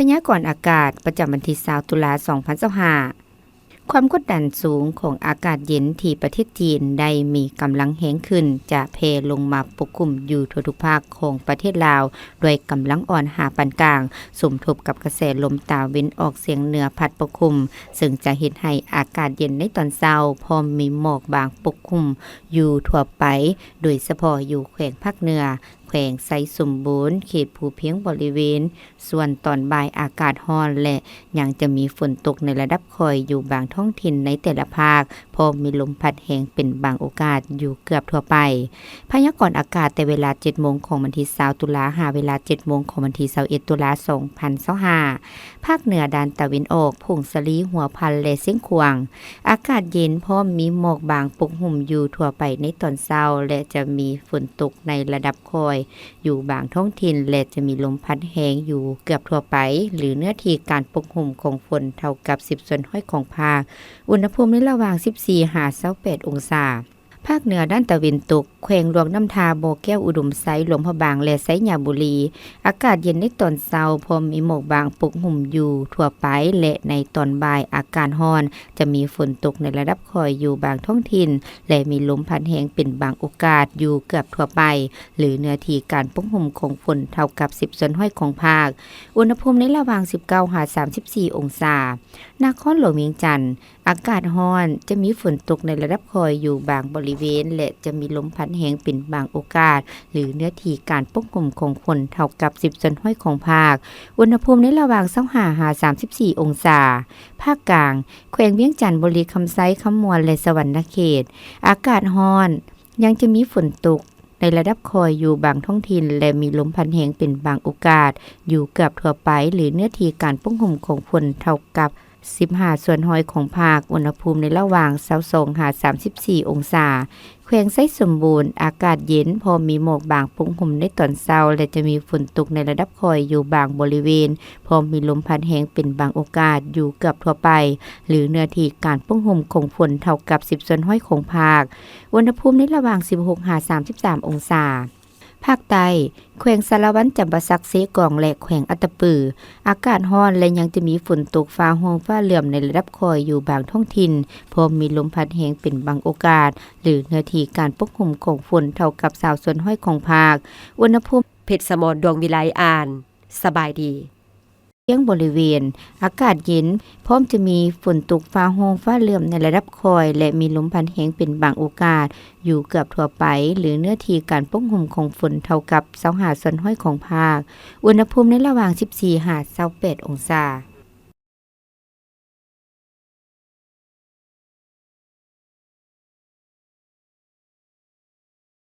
ພະຍາກອນອາກາດປະຈຳວັນທີຊາວ ຕຸລາ ສອງພັນຊາວຫ້າ ຄວາມກົດດັນສູງຂອງອາກາດເຢັນທີ່ປະເທດຈີນໄດ້ມີກຳລັງແຮງຂຶ້ນ ຈະແຜ່ລົງມາປົກຄຸມຢູ່ທົ່ວທຸກພາກຂອງປະເທດລາວ ດ້ວຍກຳລັງອ່ອນຫາປານກາງ, ສົມທົບກັບກະແສລົມຕາເວັນອອກສຽງເໜືອພັດປົກຄຸມ, ເຊິ່ງຈະເຮັດໃຫ້ອາກາດເຢັນໃນຕອນເຊົ້າ ພ້ອມມີໝອກບາງປົກຄຸມຢູ່ທົ່ວໄປ, ໂດຍສະເພາະຢູ່ແຂວງພາກເໜືອ, ແຂວງໄຊສົມບູນ, ເຂດພູພຽງບໍລິເວນ, ສ່ວນຕອນບ່າຍອາກາດຮ້ອນ ແລະ ຍັງຈະມີຝົນຕົກໃນລະດັບຄ່ອຍຢູ່ບາງທ້ອງຖິ່ນໃນແຕ່ລະພາກ, ພ້ອມມີລົມພັດແຮງເປັນບາງໂອກາດຢູ່ເກືອບທົ່ວໄປ. ພະຍາກອນອາກາດແຕ່ເວລາ ເຈັດໂມງຂອງວັນທີຊາວ ຕຸລາ ຫາເວລາ ເຈັດໂມງຂອງວັນທີຊາວເອັດ ຕຸລາ ສອງພັນຊາວຫ້າ ພາກເໜືອດ້ານຕາເວັນອອກ, ຜົ້ງສາລີ, ຫົວພັນ ແລະ ຊຽງຂວາງ, ອາກາດເຢັນພ້ອມມີໝອກບາງປົກຫຸ້ມຢູ່ທົ່ວໄປໃນຕອນເຊົ້າ ແລະ ຈະມີຝົນຕົກໃນລະດັບຄ່ອຍ ຢູ່ບາງທ້ອງຖິ່ນ ແລະ ຈະມີລົມພັດແຮງຢູ່ເກືອບທົ່ວໄປ ຫຼື ເນື້ອທີ່ການປົກຫຸ້ມຂອງຝົນເທົ່າກັບ ສິບສ່ວນຮ້ອຍຂອງພາກ. ອຸນຫະພູມໃນລະຫວ່າງ ສິບສີ່ ຫາ ຊາວແປດ ອົງສາ. ພາກເໜືອດ້ານຕາເວັນຕົກ, ແຂວງຫຼວງນ້ຳທາ, ບໍ່ແກ້ວ, ອຸດົມໄຊ, ຫຼວງພະບາງ ແລະ ໄຊຍະບູລີ, ອາກາດເຢັນໃນຕອນເຊົ້າ, ພ້ອມມີໝອກບາງປົກຫຸ້ມຢູ່ທົ່ວໄປ ແລະ ໃນຕອນບ່າຍອາກາດຮ້ອນ, ຈະມີຝົນຕົກໃນລະດັບຄ່ອຍຢູ່ບາງທ້ອງຖິ່ນ ແລະ ມີລົມພັດແຮງເປັນບາງໂອກາດຢູ່ເກືອບທົ່ວໄປ ຫຼື ເນື້ອທີ່ການປົກຫຸ້ມຂອງຝົນເທົ່າກັບ ສິບສ່ວນຮ້ອຍຂອງພາກ. ອຸນຫະພູມໃນລະຫວ່າງ ສິບເກົ້າ ຫາ ສາມສິບສີ່ ອົງສາ. ນະຄອນຫຼວງວຽງຈັນ, ອາກາດຮ້ອນ, ຈະມີຝົນຕົກໃນລະດັບຄ່ອຍຢູ່ບາງບໍລິເວນ ແລະ ຈະມີລົມພັດແຮງເປັນບາງໂອກາດ ຫຼື ເນື້ອທີ່ການປົກຫຸ້ມຂອງຝົນເທົ່າກັບ ສິບສ່ວນຮ້ອຍຂອງພາກ. ອຸນຫະພູມໃນລະຫວ່າງ ຊາວຫ້າ ຫາ ສາມສິບສີ່ ອົງສາ. ພາກກາງ, ແຂວງວຽງຈັນ, ບໍລິຄຳໄຊ, ຄຳມ່ວນ ແລະ ສະຫວັນນະເຂດ, ອາກາດຮ້ອນ, ຍັງຈະມີຝົນຕົກໃນລະດັບຄ່ອຍຢູ່ບາງທ້ອງຖິ່ນ ແລະ ມີລົມພັດແຮງເປັນບາງໂອກາດຢູ່ເກືອບທົ່ວໄປ ຫຼື ເນື້ອທີ່ການປົກຫຸ້ມຂອງຝົນເທົ່າກັບ ສິບຫ້າສ່ວນຮ້ອຍຂອງພາກ. ອຸນຫະພູມໃນລະຫວ່າງ ຊາວສອງ ຫາ ສາມສິບສີ່ ອົງສາ. ແຂວງໄຊສົມບູນ, ອາກາດເຢັນ, ພ້ອມມີໝອກບາງປົກຫຸ້ມໃນຕອນເຊົ້າ ແລະ ຈະມີຝົນຕົກໃນລະດັບຄ່ອຍຢູ່ບາງບໍລິເວນ, ພ້ອມມີລົມພັດແຮງເປັນບາງໂອກາດຢູ່ເກືອບທົ່ວໄປ ຫຼື ເນື້ອທີ່ການປົກຫຸ້ມຂອງຝົນເທົ່າກັບ ສິບສ່ວນຮ້ອຍຂອງພາກ. ອຸນຫະພູມໃນລະຫວ່າງ ສິບຫົກ ຫາ ສາມສິບສາມ ອົງສາ. ພາກໃຕ້, ແຂວງສາລະວັນ, ຈຳປາສັກ, ເຊກອງ ແລະ ແຂວງອັດຕະປື, ອາກາດຮ້ອນ ແລະ ຍັງຈະມີຝົນຕົກ, ຟ້າຮ້ອງ, ຟ້າເຫຼື້ອມໃນລະດັບຄ່ອຍຢູ່ບາງທ້ອງຖິ່ນ, ພ້ອມມີລົມພັດແຮງເປັນບາງໂອກາດ ຫຼື ເນື້ອທີ່ການປົກຫຸ້ມຂອງຝົນເທົ່າກັບ ຊາວສ່ວນຮ້ອຍຂອງພາກ. ອຸນຫະພູມ ເພັດສະໝອນ ດວງວິໄລ ອ່ານ. ສະບາຍດີ. ພຽງບໍລິເວນ, ອາກາດເຢັນ, ພ້ອມຈະມີຝົນຕົກ, ຟ້າຮ້ອງ, ຟ້າເຫຼື້ອມໃນລະດັບຄ່ອຍ ແລະ ມີລົມພັດແຮງເປັນບາງໂອກາດຢູ່ເກືອບທົ່ວໄປ ຫຼື ເນື້ອທີ່ການປົກຫຸ້ມຂອງຝົນເທົ່າກັບ ຊາວຫ້າສ່ວນຮ້ອຍຂອງພາກ. ອຸນຫະພູມໃນລະຫວ່າງ ສິບສີ່ ຫາ ຊາວແປດ ອົງສາ.